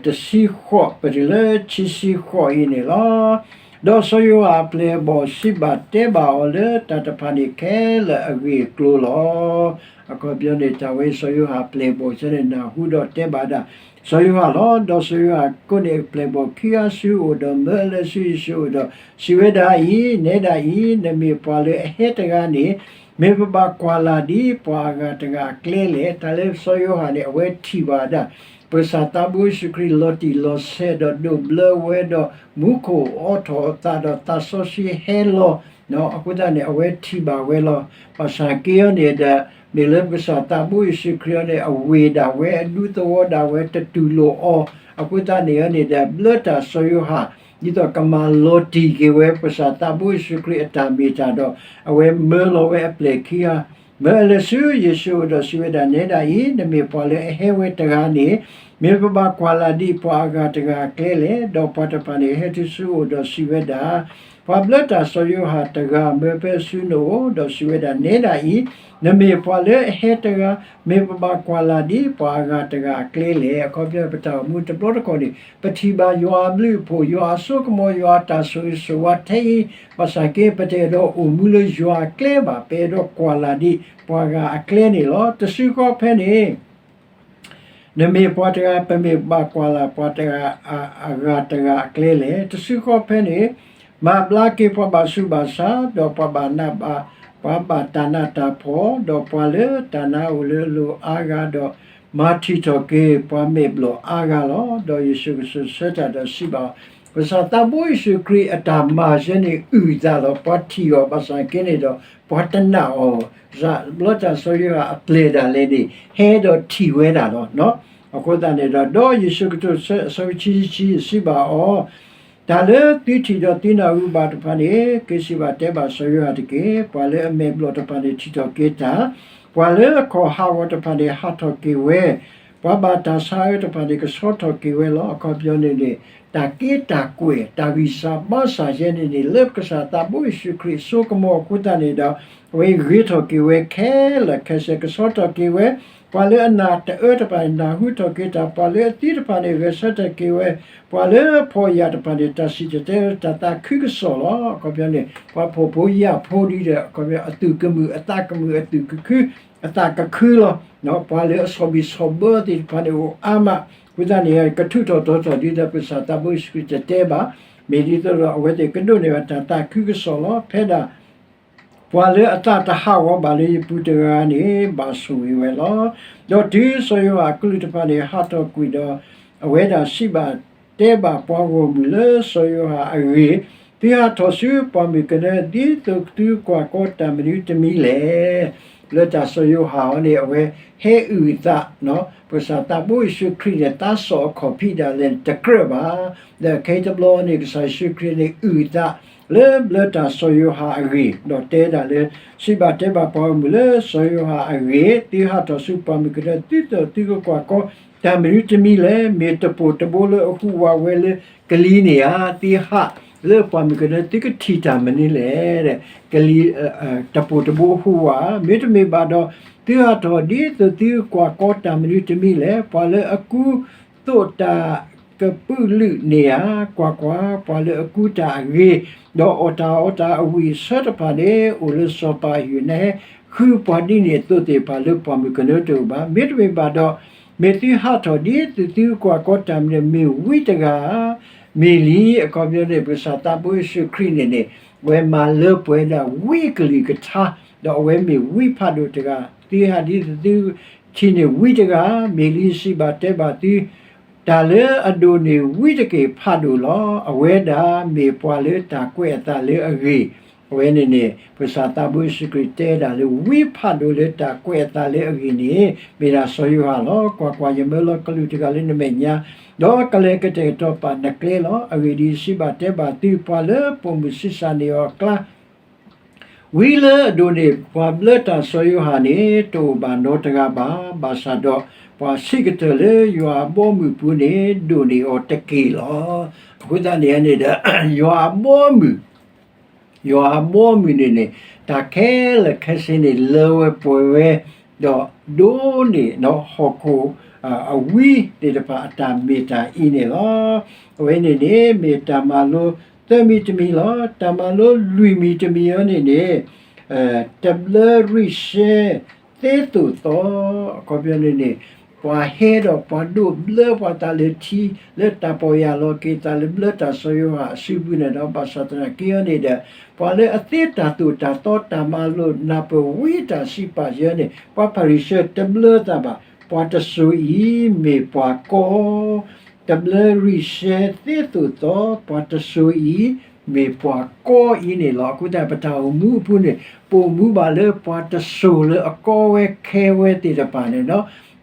တဆံဃိး ပတုၤလၢခံဆံဃိးအံၤန့ၣ်လီၤ. ဒီးစီၤယိၤဟၣ်အပျဲၢ်အဘီၣ်စံးဘၣ်တဲဘၣ်အီၤလၢတၢ်တဖၣ်န့ၣ်ခဲလၢာ်အဂ့ၢ်အကျိၤလီၤ. အခီပညီန့ၣ် တၢ်ဝဲစီၤယိၤဟၣ်အပျဲၢ်အဘီၣ်န့ၣ် နၢ်ဟူဒီးတဲဘၣ်ဒၣ်စီၤယိၤဟၣ်လီၤ. ဒီးစီၤယိၤဟၣ်ကိးန့ၢ်အပျဲၢ်အဘီၣ်ခံဂၤဆူအအိၣ်ဒီးမၢလၢဆူယ့ၣ်ၡူးအအိၣ်ဒီး စံးဝဲဒၣ်အံၤ, နဲဒၣ်အံၤ နမ့ၢ်ပှၤလၢအဟဲတဂၤန့ၣ် မ့ၢ်ပဘၣ်ကွၢ်လၢ်ဒ်ပှၤအဂၤတဂၤအကျဲလဲၣ်. တၢ်လၢစီၤယိၤဟၣ်န့ၣ် အဝဲထံၣ်ဘၣ်ဒၣ် ပကစၢ်သးဘိယ့ၣ်ၡူးခရံာ်လီၤတံၢ်လီၤဆဲးဒီးဒိးဘျၢဝဲဒီး မူခိၣ်အိးထီၣ်အသးဒီးသးစီဆှံဟဲလီၤ အဃိသတးန့ၣ် အဝဲထံၣ်ဘၣ်ဝဲလီၤ. ဘၣ်ဆၣ်က့အီၤန့ၣ်ဒီး မ့ၢ်လၢပကစၢ်သးဘိယ့ၣ်ၡူးခရံာ်အံၤန့ၣ် အဝ့ၢ်ဒၣ်ဝဲ အဒူသဝီဒၣ်ဝဲ တတူၢ်လိာ်အီၤ အဃိသတးန့ၣ်အံၤန့ၣ်ဒီး ဘျၢတၢ်စီၤယိၤဟၣ် ဒ်သိးကမၤလီၤတံၢ်က့ၤဝဲ ပကစၢ်သးဘိယ့ၣ်ၡူးခရံာ်အတၢ်မ့ၢ်တၢ်ဒီး အဝဲမၢလီၤဝဲအပျဲၢ်ခံဂၤ မၢအလၢာ်ဆူယ့ၣ်ၡူးအအိၣ်ဒီးစံးဝဲဒၣ်, နဲဒၣ်အံၤ, နမ့ၢ်ပှၤလၢအဟဲဝဲတဂၤန့ၣ်, မ့ၢ်ပဘၣ်ကွၢ်လၢ်ဒံးပှၤအဂၤတဂၤအကျဲလဲၣ်. ဒီးပှၤတဖၣ်န့ၣ်ဟဲတုၤဆူအအိၣ်ဒီးစံးဝဲဒၣ်, ပှၤဘျၢတၢ်စီၤယိၤဟၣ်တဂၤမၢဖဲဆူနအိၣ်, ဒီးစံးဝဲဒၣ်, နဲဒၣ်အံၤ, နမ့ၢ်ပှၤလၢအဟဲတဂၤ, မ့ၢ်ပဘၣ်ကွၢ်လၢ်ဒံးပှၤအဂၤတဂၤအကျဲလဲၣ်. အခီပညီပတၢ်အိၣ်မူတဘျီတခီၣ်န့ၣ် ပထံၣ်ဘၣ်ယွၤအဘျုးအဖှိၣ်, ယွၤအစိကမီၤ, ယွၤအတၢ်ဆိၣ်ဂ့ၤဆိၣ်ဝါထဲအံၤ, ဘၣ်ဆၣ်က့ ပတအဲၣ်ဒိးအိၣ်မူလၢယွၤအကျဲဘၣ်, ပအဲၣ်ဒိးကွၢ်လၢ်ဒံးပှၤဂၤအကျဲန့ၣ်လီၤ. တစုဃီဖဲန့ၣ် နမ့ၢ်ပှၤတဂၤ, ပမ့ၢ်ဘၣ်ကွၢ်လၢ်ပှၤတဂၤ, အဂၤတဂၤအကျဲလဲၣ်. တစုဃီဖဲန့ၣ်, မၤဘျါက့ၤပှၤဘၣ်ဆူးဘၣ်ဆါ, ဒီးပှၤဘၣ်နးဘၣ်, ပှၤဘၣ်တၢ်နးတၢ်ဖှီၣ်, ဒီးပှၤလၢတၢ်နါအိၣ်လၢအလိၤအါဂၤ, ဒီးမၤထံၣ်ထီၣ်က့ၤပှၤမဲာ်ဘျီၣ်အါဂၤလီၤ. ဒီးယ့ၣ်ၡူးကတိၤဆၢတၢ်ဒီးစံးဘၣ်အီၤ, ကစၢ်သးဘိယ့ၣ်ၡူးခရံာ်အတၢ်မၤယဲန့ၣ်အုၣ်အသးလီၤ. ပှၤထံၣ်အီၤဘၣ်ဆၣ်က့န့ၣ်ဒီး ပှၤတနာ်အီၤ, ဘျၢတၢ်စီၤယိၤဟၣ်အပျဲၢ်ဒၣ်လဲာ်န့ၣ် ဟဲဒီးထံၣ်ဝဲဒၣ်လီၤ. အဃိသတးန့ၣ်ဒီး ဒီးယ့ၣ်ၡူးကတိၤဆၢအဆၢဖိခံဆံခံ စံးဘၣ်အီၤ, တၢ်လၢသုထံၣ်ဒီးသုနၢ်ဟူဘၣ်တဖၣ်န့ၣ် က့ၤစံးဘၣ်တဲဘၣ်စီၤယိၤဟၣ်တက့ၢ်. ပှၤလၢအမဲာ်ဘျီၣ်တဖၣ်န့ၣ်ထံၣ်ထီၣ်က့ၤတၢ်, ပှၤလၢအခီၣ်ဟးဂီၤတဖၣ်န့ၣ်ဟးထီၣ်က့ၤဝဲ, ပှၤဘၣ်တၢ်ဆါအၢတဖၣ်န့ၣ် ကဆှီထီၣ်က့ၤဝဲလီၤ. အခီပညီန့ၣ်န့ၣ် တၢ်က့တၢ်ကွဲၢ် တၢ်ဂံၢ်စၢ်ဘါစၢ်ယဲန့ၣ်န့ၣ် လၢကစၢ်သးဘိယ့ၣ်ၡူးခရံာ်အစိကမီၤအဃိသတးန့ၣ်ဒီး အဝဲဂ့ၤထီၣ်က့ၤဝဲခဲလၢာ်ခဲဆ့ ကဆှီထီၣ်က့ၤဝဲ, ပှၤလၢအနၢ်တအၢတဖၣ်န့ၣ် နၢ်ဟူထီၣ်က့ၤတၢ်, ပှၤလၢအသံတဖၣ်န့ၣ် ဂဲၤဆၢထၢၣ်က့ၤဝဲ, ပှၤလၢအဖှီၣ်ယာ်တဖၣ်န့ၣ် တၢ်စံၣ်တဲၤတဲလၢတၢ်သးခုကစီၣ်လီၤ. အခီပညီန့ၣ် ပှၤဖှီၣ်ဖိယာ်ဖိဒ်ဒီး အခီပညီ အသူၣ်ကမုာ်အသးကမုာ် အသူၣ်ကခု အသးကခုလီၤ. ပှၤလၢအဆီၣ်ဘံၣ်ဆီၣ်ဘၢသ့ၣ်တဖၣ်န့ၣ် အိၣ်အါမး, အဃိသတးန့ၣ် ကထုးထီၣ်တီထီၣ်ဒ်သိးပကစၢ်သးဘိယ့ၣ်ၡူးခရံာ်တတဲဘၣ်, မ့ၢ်ဒ်သိးဒီးအဝဲသ့ၣ်ကဒိးန့ၢ်ဘၣ်တၢ်သးခုကစီၣ်လီၤ. ဖဲဒၣ် ပှၤလၢအသးတဟးဂီၤဘၣ်လၢယပူၤတဂၤန့ၣ် ဘၣ်ဆိၣ်ဂ့ၤဝဲလီၤ. ဒီးတုၤစီၤယိၤဟၣ်အကလူးတဖၣ်န့ၣ် ဟးထီၣ်ကွံာ်ဒီး အဝဲဒၣ်စံးဘၣ်တဲဘၣ်ပှၤဂီၢ်မုၢ်လၢစီၤယိၤဟၣ်အဂ့ၢ်, သုဟးထီၣ်ဆူပှၢ်မုၢ်ကနၢ ဒ်သိးသုကွၢ်ကီတၢ်မနုၤတမံၤလဲၣ်. လၢတၢ်စီၤယိၤဟၣ်အံၤန့ၣ် အဝဲဟဲအုၣ်အသး, ပကစၢ်သးဘိယ့ၣ်ၡူးခရံာ်န့ၣ် သးစီၣ်အခီၣ်ဖံးဒၣ်လဲာ်န့ၣ် တကြၢးဘၣ်. ဒီးခဲအံၤတဘျီန့ၣ် ကစၢ်ယ့ၣ်ၡူးခရံာ်န့ၣ် အုၣ်အသး လၢဘျၢတၢ်စီၤယိၤဟၣ်အဂ့ၢ်, ဒီးတဲဒၣ်လၢ စံးဘၣ်တဲဘၣ်ပှၤဂီၢ်မုၢ်လၢစီၤယိၤဟၣ်အဂ့ၢ်, သုဟးထီၣ်ဆူပှၢ်မုၢ်ကနၢ ဒ်သိးသုကကွၢ်ကီတၢ်မနုၤတမံၤလဲၣ်. မ့ၢ်တပိာ်တဘိလၢအဟူးဝးဝဲလၢကလံၤန့ၣ်ဧါ, သုဟးလၢပှၢ်မုၢ်ကနၢ သုကထံၣ်တၢ်မနုၤလဲၣ်. ကလံၤ တပိာ်တဘိဟူးဝး, မ့တမ့ၢ်ဘၣ်ဒီး သုဟးထီၣ်ဒ်သိးသုကွၢ်ကီတၢ်မနုၤတမံၤလဲၣ်. ပှၤလၢအကူသိးတၢ်ကပုာ်လုးန့ၣ်ဧါ, ကွၢ်ကွၢ်, ပှၤလၢအကူတၢ်အဂ့ၤ, ဒီးအီၣ်တၢ်အီတၢ်အဝံၣ်အဆၢတဖၣ်န့ၣ် အိၣ်လၢစီၤပၤအယုၢ်, နဟဲဃုပှၤဒ်န့ၣ်အသိးသ့ၣ်တဖၣ်လၢပှၢ်မုၢ်ကနၢတအိၣ်ဘၣ်. မ့တမ့ၢ်ဘၣ်ဒီး မ့ၢ်သုဟးထီၣ်ဒ်သိးသုကွၢ်ကီတၢ်မနုၤ မ့ၢ်ဝံတဂၤဧါ, မ့ၢ်လံ. အခီပညီန့ၣ် ပကစၢ်သးဘိယ့ၣ်ၡူးခရံာ်န့ၣ်န့ၣ် အဝဲမၤလၢပှဲၤဒၣ်ဝံအကလုၢ်ကထါ, ဒီးအဝဲမ့ၢ်ဝံဖးဒိၣ်တဂၤ, သုဟးဒ်သိးသုထံၣ်န့ၣ်ဝံတဂၤ, မ့ၢ်လံ စံးဘၣ်တဲဘၣ်သု, တၢ်လၢအဒိၣ်န့ၢ်ဝံတက့ၢ်ဖးဒိၣ်လီၤ. အဝဲဒၣ်မ့ၢ်ပှၤလၢတၢ်ကွဲးအသးလၢအဂ့ၤ, အဝဲန့ၣ်န့ၣ် ပကစၢ်သးဘိယ့ၣ်ၡူးခရံာ်တဲဒၣ်လၢဝံဖးဒိၣ်လၢတၢ်ကွဲးအသးလၢအဂ့ၢ်န့ၣ် မ့ၢ်ဒၣ်စီၤယိၤဟၣ်လီၤ. ကွၢ်ကွၢ်, ယမၢလီၤကလူးတဂၤလၢနမဲာ်ညါ, ဒီးကလဲၤကတဲာ်ကတီၤပာ်နကျဲလီၤ. အဂ့ၢ်ဒ်အံၤ, စံးဘၣ်တဲဘၣ်သု, ပှၤလၢပိာ်မုၣ်ဆံးစၢ်န့ၢ်အီၤအကျါ ဝံလၢအဒိၣ်န့ၢ်ပှၤဘျၢတၢ်စီၤယိၤဟၣ်န့ၣ် တအိၣ်ဘၣ်နီတဂၤဘၣ်. ဘၣ်ဆၣ်ဒီး ပှၤဆံးကတၢၢ်လၢယွၤအဘီအမုၢ်အပူၤန့ၣ် ဒိၣ်န့ၢ်အီၤတက့ၢ်လီၤ. အဃိသတးန့ၣ်န့ၣ်ဒီး ယွၤအဘီအမုၢ် ယွၤအဘီအမုၢ်န့ၣ်န့ၣ် တၢ်ခဲလၢာ်ခဲဆ့န့ၣ် လၢဝဲပှဲၤဝဲ, ဒီးဒိၣ်န့ၢ်ဟီၣ်ခိၣ်အဝံသ့ၣ်တဖၣ်အတၢ်မ့ၢ်တၢ်အံၤန့ၣ်လီၤ. အဝဲန့ၣ်န့ၣ် မ့ၢ်တၢ်မၤလိသၢမံၤတမံၤလီၤ. တၢ်မၤလိလွံၢ်မံၤတမံၤအံၤန့ၣ်န့ၣ် တဘျၢရံၣ်ရှဲသ့သိးသီ, အခီပညီန့ၣ်န့ၣ် ပှၤဟဲဒီးပှၤဒိးဘျၢပှၤသးလၢထံ လၢတၢ်ပီၢ်ယၢ်လီၤက့ၤသးလၢဘျၢတၢ်စီၤယိၤဟၣ်အစုပူၤန့ၣ်ဒီး ဘၣ်ဆၣ်သနာ်က့အံၤန့ၣ်ဒီး ပှၤလၢအသ့တၢ်သိၣ်တၢ်သီ တၢ်မၤလိာ်နၢ်ပၢၢ်ဝံတၢ်စံးပာ်ယဲန့ၣ် ပှၤဖၤရံၤၡဲတဘျၢသးဘၣ်. ပှၤတစိၤအံၤမ့ၢ်ပှၤကီ တဘျၢရံၣ်ရှဲသ့သိးသီ, ပှၤတစိၤအံၤ မ့ၢ်ပှၤကီအံၤန့ၣ်လီၤ. အဃိသတး ပတၢ်အိၣ်မူအပူၤန့ၣ် ပအိၣ်မူဘၣ်လၢပှၤတစိၤလၢအကီဝဲခဲဝဲသ့ၣ်တဖၣ်န့ၣ်လီၤ.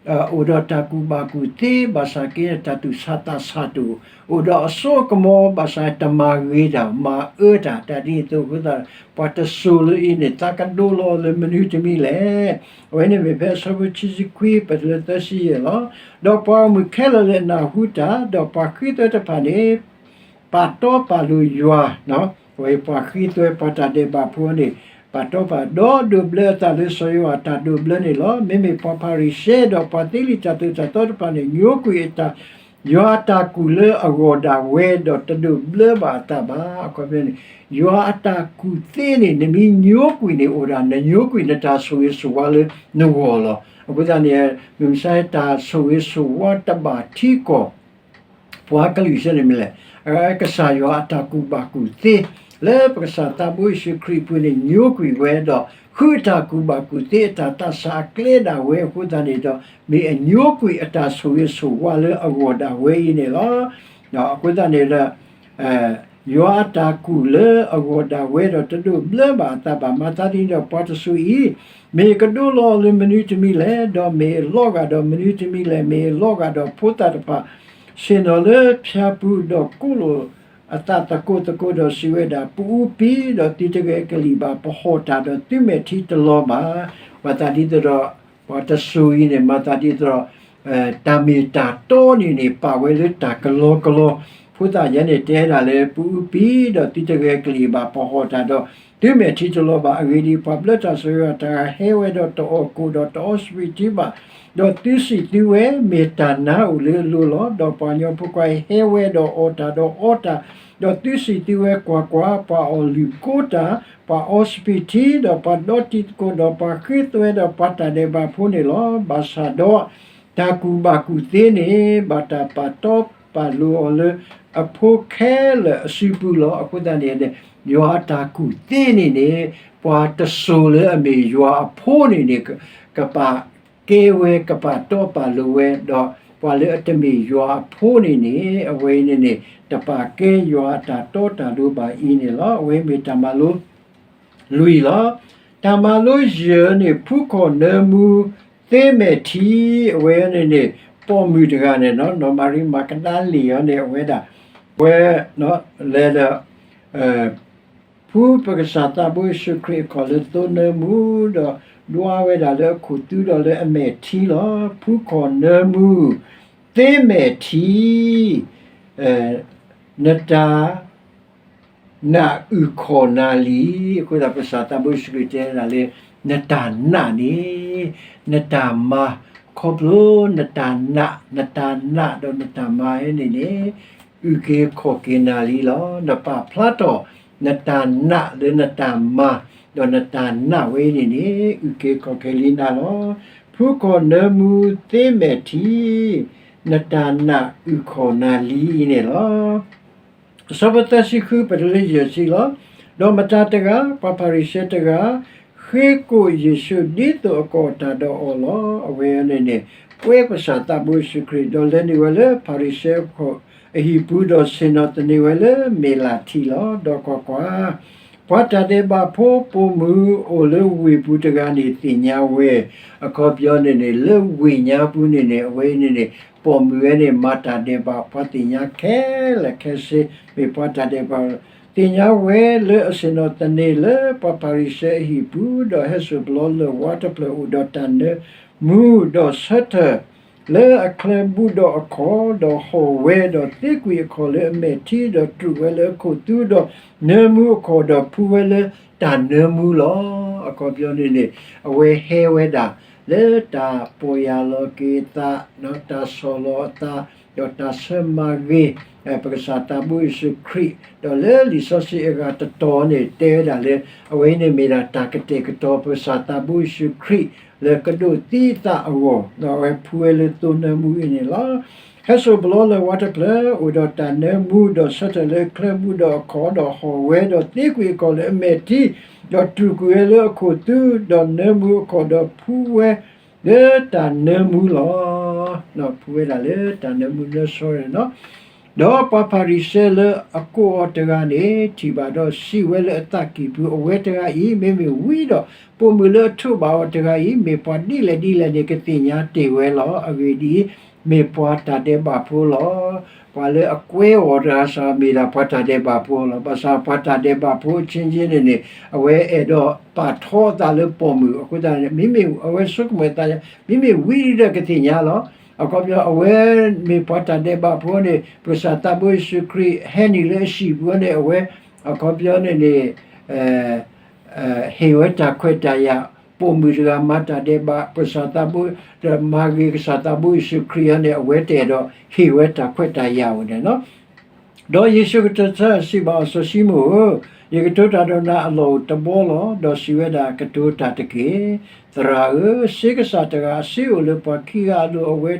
အိၣ်ဒီးတၢ်ကူၣ်ဘၣ်ကူၣ်သ့ ဘၣ်ဆၣ်က့န့ၣ် တၢ်သူၣ်ဆးသးဆးတအိၣ်, အိၣ်ဒီးအစိအကမီၤ ဘၣ်ဆၣ်တမၤဂ့ၤတၢ် မၤအၢတၢ် တၢ်ဒ်န့ၣ်အသိးအဃိသတး ပှၤတစိၤလၢအံၤန့ၣ် သးကဒိလီၤလၢမနုၤတမံၤလဲၣ်. အဝဲန့ၣ်မ့ၢ်ဖဲအဆၢဖိခံဆံခွံ ပတုၤလၢသၢဆံယဲၢ်လီၤ. ဒီးပှၤဂီၢ်မုၢ်ခဲလၢာ်လၢအနၢ်ဟူတၢ်, ဒီးပှၤဃ့သွဲတဖၣ်န့ၣ် ပာ်တီပာ်လိၤယွၤ, အဝဲပှၤဃ့သွဲပှၤတၢ်ဒဲးဘးဖိန့ၣ် ပာ်တီပာ် ဒီးဒိးဘျၢအသးလၢစီၤယိၤဟၣ်အတၢ်ဒိးဘျၢန့ၣ်လီၤ. မ့မ့ၢ်ပှၤဖၤရံၤၡဲ ဒီးပှၤသ့လံာ်တၢ်သိၣ်တၢ်သီတဖၣ်န့ၣ် ညိကွံာ်အတၢ် ယွၤအတၢ်ကူၣ်လၢအဂီၢ်ဒၣ်ဝဲ ဒီးတဒိးဘျၢဘၣ်အသးဘၣ်. အခီပညီန့ၣ် ယွၤအတၢ်ကူၣ်သ့န့ၣ် နမ့ၢ်ညိကွံာ်န့ၣ်အိၣ်ဒၣ် နညိကွံာ်နတၢ်ဆိၣ်ဂ့ၤဆိၣ်ဝါလၢနဂီၢ်လီၤ. အဃိသတးန့ၣ် မုၢ်မဆါတၢ်ဆိၣ်ဂ့ၤဆိၣ်ဝါတဘၣ်ထံကီၢ် ပှၤကလုာ်စ့ၢ်န့ၣ်မ့ၢ်လဲၣ်. ကစၢ်ယွၤအတၢ်ကူၣ်ဘၣ်ကူၣ်သ့ လၢပကစၢ်သးဘိယ့ၣ်ၡူးခရံာ်အပူၤန့ၣ် ညိကွံာ်ဝဲဒီး ဃုအတၢ်ကူၣ်ဘၣ်ကူၣ်သ့ အတၢ်သးဆးအကျဲဒၣ်ဝဲအဃိသတးန့ၣ်ဒီး မ့ၢ်အညိကွံာ်အတၢ်ဆိၣ်ဂ့ၤဆိၣ်ဝါလၢအဂီၢ်ဒၣ်ဝဲအံၤန့ၣ်လီၤ. အဃိသတးန့ၣ်ဒီး ယွၤအတၢ်ကူၣ်လၢအဂီၢ်ဒၣ်ဝဲဒီးတဒိးဘျၢဘၣ်အသးဘၣ်. မၤသးဒ်န့ၣ်ဒီးပှၤတစိၤအံၤ မ့ၢ်ကဒိလီၤလၢမနုၤတမံၤလဲၣ်, ဒီးမ့ၢ်အလီၤဂာ်ဒီးမနုၤတမံၤလဲၣ်, မ့ၢ်အလီၤဂာ်ဒီးဖိသၣ်တဖၣ် ဆ့ၣ်နီၤလၢဖၠါပူၤ ဒီးကိးလိာ်အသးသကိးသကိးဒီးစံးဝဲဒၣ်, ပအူပံၤဒီးသုတဂဲၤကလံၣ်ဘၣ်, ပဟီၣ်တၢ်ဒီးသုမဲာ်ထံတလီၤဘၣ်. မၤသးဒ်သိးဒီး ပှၤတစိၤအံၤန့ၣ် မၤသးဒ်သိးဒီး တၢ်မ့ၢ်တၢ်တီန့ၣ်န့ၣ် ပာ်ဝဲလၢတၢ်ကလီကလီ, ဖိသၣ်ယဲန့ၣ်တဲဒၣ်လၢ ပအူပံၤဒီးသုတဂဲၤကလံၣ်ဘၣ်, ပဟီၣ်တၢ်ဒီး သုမဲာ်ထံတလီၤဘၣ်. အဂ့ၢ်ဒ်အံၤ, ပှၤဘျၢတၢ်ဆိၣ်ဂ့ၤအတၢ်ဂၤဟဲဝဲဒီးတအီၣ်ကိၣ်ဒီးတအီစပံးထံဘၣ်, ဒီးသုစံးသုဝဲ, မ့ၢ်တၢ်နါအိၣ်လၢအလိၤလီၤ. ဒီးပှၤကညီဖိခွါအံၤ ဟဲဝဲဒီးအီၣ်တၢ်ဒီးအီတၢ်, ဒီးသုစံးသုဝဲ, ကွၢ်ကွၢ်, ပှၤအီၣ်လုၣ်ကိတၢ်, ပှၤအီစပံးထံ, ဒီးပှၤဒီတံၤသကိး, ဒီးပှၤဃ့သွဲဒီးပှၤတၢ်ဒဲးဘးဖိန့ၣ်လီၤ. ဘၣ်ဆၣ်ဒီး တၢ်ကူၣ်ဘၣ်ကူၣ်သ့န့ၣ် ဘၣ်တၢ်ပာ်တီပာ်လိၤအီၤလၢအဖိခဲလၢာ်အစုပူၤလီၤ. အဃိသတးန့ၣ် ယွၤအတၢ်ကူၣ်သ့န့ၣ်န့ၣ် ပှၤတစိၤလၢအမ့ၢ်ယွၤအဖိန့ၣ်န့ၣ် ကပာ်ကဲဝဲ ကပာ်တီပာ်လိၤဝဲ, ဒီးပှၤလၢအတမ့ၢ်ယွၤအဖိန့ၣ်န့ၣ် အဝဲအံၤန့ၣ်န့ၣ် တပာ်ကဲယွၤအတၢ်တီတၢ်လိၤဘၣ်အံၤန့ၣ်လီၤ. အဝဲမ့ၢ်တၢ်မၤလိ လွံၢ်လီၤ. တၢ်မၤလိယဲၢ်န့ၣ် ဖုခီၣ်နၢမူသ့မဲာ်ထံ, အဝဲန့ၣ်န့ၣ် ပိာ်မုၣ်တဂၤန့ၣ် နီၢ်မၤရံမၤကဒၤလ့ၣ်အံၤန့ၣ် အဝဲဒၣ် ဝဲ လဲၤဒီး ဖုပကစၢ်သးဘိယ့ၣ်ၡူးခရံာ်အခီၣ်လၢသိနၢမူဒီး ဒွးဝဲဒၣ်လၢအခိၣ်သူဒီးလၢအမဲာ်ထံလီၤ. ဖုခီၣ်နၢမူ သ့မဲာ်ထံ နတၢ်နာ်အုၣ်ခီၣ်နၤလံ. အဃိသတး ပကစၢ်သးဘိယ့ၣ်ၡူးခရံာ်တဲဒၣ်လၢ နတၢ်နာ်န့ၣ် နတၢ်မၤ ခီဖျိနတၢ်နာ် နတၢ်နာ်ဒီးနတၢ်မၤဝဲန့ၣ်န့ၣ် အုၣ်က့ၤခီၣ်က့ၤနၤလံလီၤ. နပာ်ဖျါထီၣ် နတၢ်နာ်လၢနတၢ်မၤ ဒီးနတၢ်နာ်ဝဲအံၤန့ၣ်န့ၣ် အုၣ်က့ၤခီၣ်က့ၤလံနၤလီၤ. ဖုခီၣ်နၢမူသ့မဲာ်ထံ နတၢ်နာ်အုၣ်ခီၣ်နၤလံအံၤန့ၣ်လီၤ. အဆၢဖိသၢဆံဃု ပတုၤလၢယဲၢ်ဆံလီၤ. ဒီးမတၤတဂၤ ပှၤဖၤရံၤၡဲတဂၤ ဃ့ကိာ်ယ့ၣ်ၡူးဒ်သိးအကိးတၢ်ဒီးအီၤလီၤ. အဝဲန့ၣ်န့ၣ် ကွဲပကစၢ်သးဘိယ့ၣ်ၡူးခရံာ် ဒီးလဲၤနုာ်ဝဲလၢဖၤရံၤၡဲအဟံၣ်ပူၤ ဒီးဆ့ၣ်နီၤသန့ၤဝဲလၢမဲၢ်လးထံလီၤ. ဒီးကွၢ်ကွၢ် ပှၤတၢ်ဒဲးဘးဖိပိာ်မုၣ်အိၣ်လၢဝ့ၢ်ပူၤတဂၤန့ၣ်သ့ၣ်ညါဝဲ, အခီပညီန့ၣ်န့ၣ် လၢဝ့ၢ်ညါပူၤန့ၣ်န့ၣ် အဝဲအံၤန့ၣ်န့ၣ် ပိာ်မုၣ်ဝဲန့ၣ် မၤတၢ်ဒဲးဘးပှၤသ့ၣ်ညါခဲလၢာ်ခဲဆ့ မ့ၢ်ပှၤတၢ်ဒဲးဘး သ့ၣ်ညါဝဲလၢအဆ့ၣ်နီၤသန့ၤလၢပှၤဖၤရံၤၡဲအဟံၣ်ပူၤ ဒီးဟဲစိာ်ပလီလၢၢ်ဝါတဖျၢၣ်အိၣ်ဒီးတၢ်နၢမူ ဒီးဆၢထၢၣ် လၢအချၢဘူးဒီးအခီၣ်, ဒီးဟီၣ်ဝဲ, ဒီးသ့ကွံာ်အခီၣ်လၢအမဲာ်ထံ, ဒီးတြူာ်ဝဲလၢအခိၣ်သူ, ဒီးနၢမူအခီၣ်, ဒီးဖှူဝဲလၢတၢ်နၢမူလီၤ. အခီပညီန့ၣ်န့ၣ် အဝဲဟဲဝဲဒၣ် လၢတၢ်ပီၢ်ယၢ်လီၤက့ၤအသး, တၢ်ဆီၣ်လီၤအသး, ဒီးတၢ်ဆၢမၤဂ့ၤ ပကစၢ်သးဘိယ့ၣ်ၡူးခရံာ်, ဒီးလၢလံာ်စီဆှံအဂၤတတီၤန့ၣ် တဲဝဲဒၣ်လၢ အဝဲအံၤန့ၣ်မ့ၢ်ဒၣ်တၢ်ကတဲာ်ကတီၤ ပကစၢ်သးဘိယ့ၣ်ၡူးခရံာ် လၢကဒိးသံအသးအဂီၢ်, ဒီးအဝဲဖှူဝဲလၢသိနၢမူအံၤန့ၣ်လီၤ. ဟဲစိာ်ပလီလၢၢ်ဝါတဖျၢၣ် အိၣ်ဒီးတၢ်နၢမူ, ဒီးဆၢထၢၣ်လၢအချၢဘူးဒီးအခီၣ်, ဒီးဟီၣ်ဝဲ, ဒီးသ့ကွံာ်အခီၣ်လၢအမဲာ်ထံ, ဒီးတြူာ်ကွံာ်ဝဲလၢအခိၣ်သူ, ဒီးနၢမူအခီၣ်, ဒီးဖှူဝဲလၢတၢ်နၢမူလီၤ. ဖှူဝဲဒၣ်လၢတၢ်နၢမူလၢ sorry နီၤ ဒီးပှၤဖၤရံၤၡဲလၢအကိးအီၤတဂၤန့ၣ် ထံၣ်ဘၣ်ဒီးစံးဝဲလၢအသးကံၢ်ပူၤ, အဝဲတဂၤအံၤ မ့မ့ၢ်ဝံဒီး ပိာ်မုၣ်လၢအထိးဘၣ်အီၤတဂၤအံၤ မ့ၢ်ပှၤဒ်လဲၣ်ဒ်လဲၣ်န့ၣ် ကသ့ၣ်ညါတ့ၢ်ဝဲလီၤ. အဂ့ၢ်ဒ်အံၤ, မ့ၢ်ပှၤတၢ်ဒဲးဘးဖိလီၤ. ပှၤလၢအကွဲအီၤတဂၤစ့ၢ် မ့ၢ်ဒၣ်ပှၤတၢ်ဒဲးဘးဖိလီၤ. ဘၣ်ဆၣ်ပှၤတၢ်ဒဲးဘးဖိအချင်းချင်းန့ၣ်န့ၣ် အဝဲအဲၣ်ဒိးပာ်ထီအသးလၢပိာ်မုၣ်အဃိသတးန့ၣ် မ့မ့ၢ်အဝဲဆိကမိၣ်အသး မ့မ့ၢ်ဝံဒီးကသ့ၣ်ညါလီၤ. အခီပညီ အဝဲမ့ၢ်ပှၤတၢ်ဒဲးဘးဖိန့ၣ် ပကစၢ်သးဘိယ့ၣ်ၡူးခရံာ်ဟဲနုာ်လၢအဟံၣ်ပူၤန့ၣ် အဝဲ အခီပညီန့ၣ်န့ၣ် ဟ့ၣ်ဝဲတၢ်ခွဲးတၢ်ယာ်, ပိာ်မုၣ်တဂၤမၤတၢ်ဒဲးဘး ပကစၢ်သးဘိ ဒီးမၤဂ့ၤကစၢ်သးဘိယ့ၣ်ၡူးခရံာ်အီၤန့ၣ် အဝဲတအဲၣ်ဒိးဟ့ၣ်ဝဲတၢ်ခွဲးတၢ်ယာ်အီၤန့ၣ်လီၤ. ဒီးယ့ၣ်ၡူးကတိၤတၢ်စံးဘၣ်အီၤ, စီၤၡံမိၣ်ဧၢ, ယကတိၤတၢ်ဒီးနၤအလီၢ်အိၣ်တဘျီလီၤ. ဒီးစံးဝဲဒၣ်, ကတိၤတၢ်တက့ၢ်. သရၣ်ဧၢ, စ့ကစၢ်တဂၤအစ့အိၣ်လၢပှၤခံဂၤအလိၤ, အဝဲ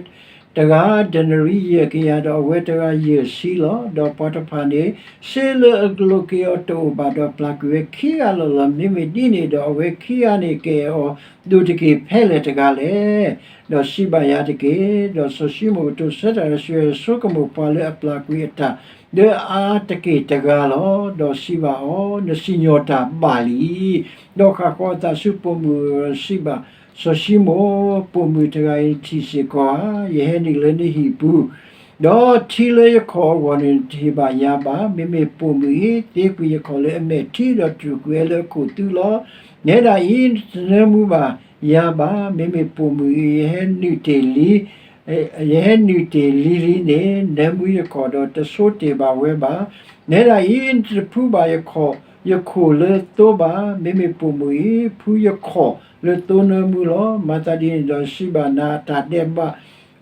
တဂၤဒၤနရံယဲၢ်ကယၤ, ဒီးအဝဲတဂၤယဲၢ်ဆံလီၤ. ဒီးပှၤတဖၣ်န့ၣ် စ့လၢအလိၤက့ၤအီၤတအိၣ်ဘၣ်, ဒီးပျၢ်ကွံာ်ဝဲခံဂၤလီၤလီၤ. မ့မ့ၢ်ဒ်န့ၣ်ဒီး အဝဲခံဂၤန့ၣ် ကအဲၣ်အီၤဒိၣ်တက့ၢ်ဖဲလဲၣ်တဂၤလဲၣ်. ဒီးစံးဘၣ်ယၤတက့ၢ်. ဒီးစီၤၡံမိၣ်ကတိၤဆၢတၢ်ဒီးစံးဝဲ, ယဆိကမိၣ်ပှၤလၢအပျၢ်ကွံာ်အတၢ် လၢအအါတက့ၢ်တဂၤလီၤ. ဒီးစံးဘၣ်အီၤ, နစံၣ်ညီၣ်တၢ်ဘၣ်လံ. ဒီးဃၣ်ဃီၤအသးဆူပိာ်မုၣ်ဒီးစံးဘၣ်စီၤၡံမိၣ်, ပိာ်မုၣ်တဂၤအံၤထံၣ်စ့ၢ်ကီးဧါ, ယဟဲနုာ်လၢနဟံၣ်ပူၤ ဒီးထံလၢယခီၣ်အဂီၢ်န့ၣ် နတဟ့ၣ်ဘၣ်ယၤဘၣ်. မ့မ့ၢ်ပိာ်မုၣ်အံၤ သ့ကွံာ်ယခီၣ်လၢအမဲာ်ထံ ဒီးတြူာ်ကွံာ်ဝဲလၢအခိၣ်သူလီၤ. နဲဒၣ်အံၤ နတနၢမူဘၣ်ယၤဘၣ်. မ့မ့ၢ်ပိာ်မုၣ်အံၤ ယဟဲနုာ်တ့ၢ်လံ ယဟဲနုာ်တ့ၢ်လံလံန့ၣ် နၢမူယခီၣ်ဒီးတဆိတ့ၢ်ဘၣ်ဝဲဘၣ်. နဲဒၣ်အံၤ နတဖှူဘၣ်ယခီၣ် ယခိၣ်လၢသိဘၣ်. မ့မ့ၢ်ပိာ်မုၣ်အံၤ ဖှူယခီၣ်လၢသိနၢမူလီၤ. မၤသးဒ်န့ၣ်ဒီးစံးဘၣ်, နၤအတၢ်ဒဲးဘး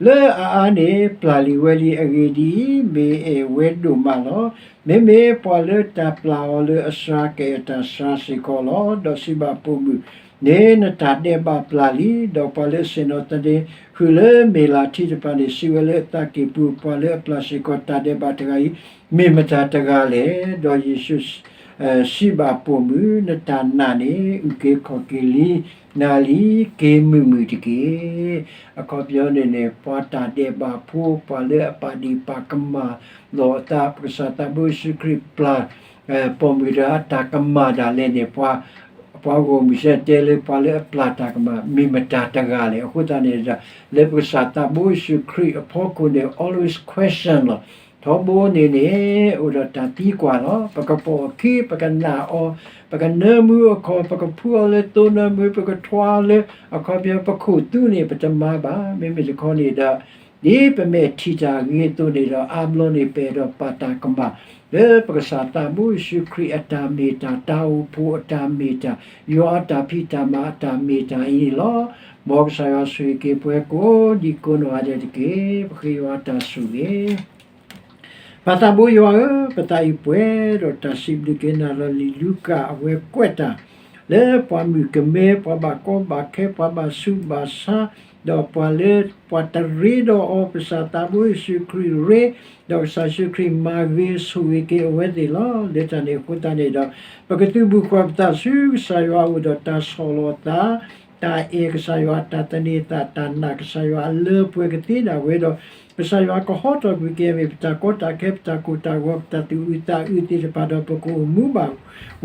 လၢအအါန့ၣ် ပျၢ်လံဝဲလံ. အဂ့ၢ်ဒ်အံၤ, မ့ၢ်အဲၣ်ဝဲဒိၣ်မးလီၤ. မ့မ့ၢ်ပှၤလၢတၢ်ပျၢ်အီၤလၢအစှၤ ကအဲၣ်တၢ်စှၤစ့ၢ်ကီးလီၤ. ဒီးစံးဘၣ်ပိာ်မုၣ်န့ၣ်, နတၢ်ဒဲးဘးပျၢ်လံ. ဒီးပှၤလၢအဆ့ၣ်နီၤသန့ၤဃုာ်လၢမ့ၢ်လးထံတဖၣ်န့ၣ် စံးဝဲလၢအသးကံၢ်ပူၤ, ပှၤလၢအပျၢ်စ့ၢ်ကီးတၢ်ဒဲးဘးတဂၤအံၤ မ့ၢ်မတၤတဂၤလဲၣ်. ဒီးယ့ၣ်ၡူး စံးဘၣ်ပိာ်မုၣ်, နတၢ်နာ်န့ၣ် အုၣ်က့ၤခီၣ်က့ၤလံနၤလံ, က့ၤမုာ်မုာ်တက့ၢ်. အခီပညီန့ၣ်န့ၣ် ပှၤတၢ်ဒဲးဘးဖိ ပှၤလၢအပာ်ဒ့ၣ်ပာ်ကမၣ်လီၤအသး ပကစၢ်သးဘိယ့ၣ်ၡူးခရံာ်ပျၢ် ပိာ်မုၣ်တဂၤအတၢ်ကမၣ်ဒၣ်လဲာ်န့ၣ် ပှၤဂီၢ်မုၢ်စဲတဲလၢပှၤလၢအပျၢ်တၢ်ကမၣ် မ့ၢ်မတၤတဂၤလဲၣ်. အဃိသတးန့ၣ်ဒီး လၢပကစၢ်သးဘိယ့ၣ်ၡူးခရံာ်အဖီခိၣ်န့ၣ် always question လီၤ. ထီဘိန့ၣ်န့ၣ် အိၣ်ဒီးတၢ်သံကွၢ်လီၤ. ပကပိာ်အခံ, ပကနာ်အီၤ, ပကနၢမူအခီၣ်, ပကဖှူအီၤလၢသိနၢမူ, ပကထွါအီၤလၢအခီပညီ ပခိၣ်သူန့ၣ် ပတမၤဘၣ်. မ့မ့ၢ်တခီန့ၣ်ဒီး ဒ်ပမဲာ်ထံၣ်တၢ်အဂ့ၤအသိးန့ၣ်ဒီး အါဘျီန့ၣ် ပအဲၣ်ဒိးပာ်တၢ်ကမၣ် လၢပကစၢ်သးဘိယ့ၣ်ၡူးခရံာ်အတၢ်မ့ၢ်တၢ်, တၢ်အိၣ်ဖှိၣ်အတၢ်မ့ၢ်တၢ်, ယွၤအတၢ်ဖံးတၢ်မၤအတၢ်မ့ၢ်တၢ်အံၤန့ၣ်လီၤ. မ်ကစၢ်ယွၤဆိၣ်ဂ့ၤက့ၤပှၤကိးဒံကိးနီၢ်ဂၤဒဲးတက့ၢ်. ပဃ့ယွၤတၢ်ဆိၣ်ဂ့ၤ ပၢ်သးဘိယွၤဧၢ, ပသးအံၤပှဲၤဒီးတၢ်စံးဘျုးက့ၤနၤလီၤ. လံာ်လူၤကၣ်အဝဲကွဲးတၢ် လၢပှၤမုၣ်ကမဲ, ပှၤဘၣ်ကီဘၣ်ခဲ, ပှၤဘၣ်ဆူးဘၣ်ဆါ, ဒီးပှၤလၢပှၤတရ့ဒီးအီၤ, ကစၢ်သးဘိယ့ၣ်ၡူးခရံာ်ရ့, ဒီးကစၢ်ယ့ၣ်ၡူးခရံာ်မၤဂ့ၤဆိၣ်ဂ့ၤက့ၤအဝဲသ့ၣ်လီၤ. လၢတၢ်န့ၣ်အဃိသတးန့ၣ်ဒီး ပကသုးဘူးဃီၤပသးဆူကစၢ်ယွၤအအိၣ်ဒီးတၢ်ဆီၣ်လီၤသး, တၢ်အဲၣ်ကစၢ်ယွၤ, တၢ်သန့ၤသး, တၢ်နာ်ကစၢ်ယွၤအလၢပှဲၤကသ့ဒၣ်ဝဲဒီး ကစၢ်ယွၤကဟီထီၣ်ကွံာ်က့ၤအမ့ၢ်ပတၢ်ကီတၢ်ခဲ, ပတၢ်ကိၢ်တၢ်ဂီၤ, ပတၢ်သူၣ်အုးသးအုးသ့ၣ်တဖၣ်ဒီး ပကအိၣ်မူဘၣ်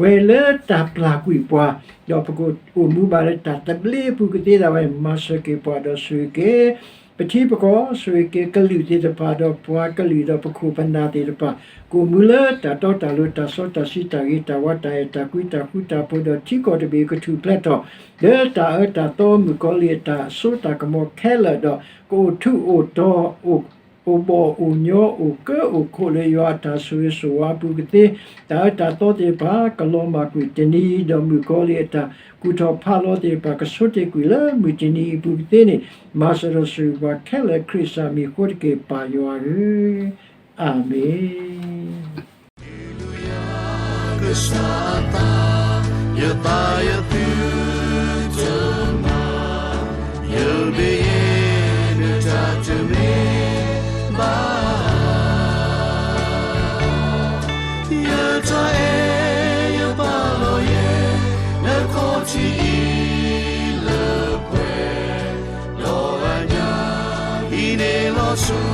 ဝဲလၢတၢ်ပျၢ်ကွံာ်ပှၤ, ဒီးပကအိၣ်မူဘၣ်လၢတၢ်သဘျ့အပူၤကသ့ဒၣ်ဝဲ, မၤစၢၤက့ၤပှၤဒီးဆိၣ်ဂ့ၤက့ၤ ပထံပကီၢ်, ဆိၣ်ဂ့ၤက့ၤကလုာ်သ့ၣ်တဖၣ်ဒီးပှၤကလုာ်, ဒီးပခိၣ်ပနၢ်သ့ၣ်တဖၣ် ကအိၣ်မူလၢတၢ်တီတၢ်လိၤ, တၢ်စီတၢ်ဆှံ, တၢ်ဂ့ၤတၢ်ဝါ, တၢ်အဲၣ်တၢ်ကွံ, တၢ်ဃူတၢ်ဖိး, ဒီးထံကီၢ်တဘ့ၣ်ကထူၣ်ဖျဲးထီၣ် လၢတၢ်အၢတၢ်သီ, မုၣ်ကီၤလံၢ်အတၢ်စိတၢ်ကမီၤခဲလၢာ်ဒီး ကအိၣ်ထူးအိၣ်တီၤ, အိၣ်ဘီၣ်အိၣ်ညီ, အိၣ်ကၢအိၣ်ခိးလၢယွၤအတၢ်ဆိၣ်ဂ့ၤဆိၣ်ဝါအပူၤကသ့, တၢ်အၢတၢ်သီသ့ၣ်တဖၣ် ကလီၤမၢ်ကွံာ်တနံၤအံၤ, ဒီးမုၣ်ကီၤလံၢ်အတၢ်ကူၣ်ထီၣ်ဖးလီၤသ့ၣ်တဖၣ် ကဆိတ့ၢ်ကွံာ်လၢမုၢ်တနံၤအံၤအပူၤကသ့န့ၣ်, မၤစၢၤဒီးဆိၣ်ဂ့ၤပှၤခဲလၢာ် ခရံာ်စၢ်မံၤအဃိတက့ၢ် ပၢ်ယွၤဧၢ, အၤမ့ၣ်. ကစၢ်အသး, ယသးယသုတမၤ, ယမ့ၢ်ယဲနတၢ်တမ့ၢ်ဘၣ်, ယတၢ်အဲၣ်ယပာ်လီၤယဲ, နခီၣ်ထံးအံၤလၢပှဲၤ, ဒီးအညၣ်အံၤန့ၣ်လီၤဆိ